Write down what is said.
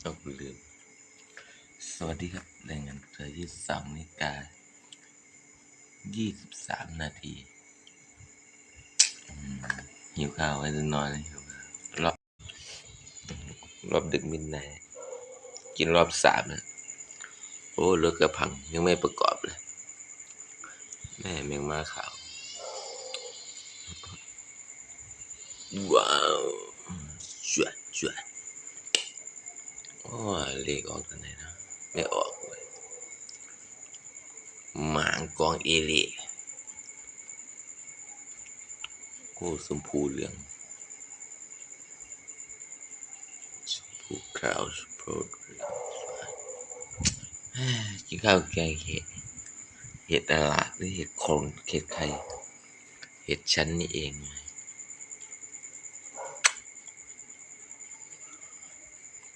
ເອົາ ລືມ. ສະຫວັດດີຄັບ ລາຍງານຕົວຢູ່ສອງນາລິກາ ຊາວສາມນາທີ. ອືມ ຫິວເຂົ້າໄວ້ຈັກໜ້ອຍ ຫິວເຂົ້າ ລອບ ລອບດຶກມິດໄນ ກິນລອບສາມແລ້ວ. ໂອ້ ລົດກະພັງ ຍັງໄມ່ປະກອບເລີຍ. ແມ່ ແມງມ້າຂາວ. ວ້າວ ຈວດ ຈວດ. ໂອ້ຍ ເລກອອກຕົວໃດເນາະ? ໄມ່ອອກເວີຍ. ໝາງກອງເອເລ. ໂອ້ ຊົມພູເຫຼືອງ. ຜູ້ຂ່າວສະໂພດ ກິນເຂົ້າແກງເຫັດ ເຫັດອາລາດ ຫຼື ເຫັດໂຄນ ເຫັດໄຂ່ ເຫັດຊັ້ນນີ້ເອງ.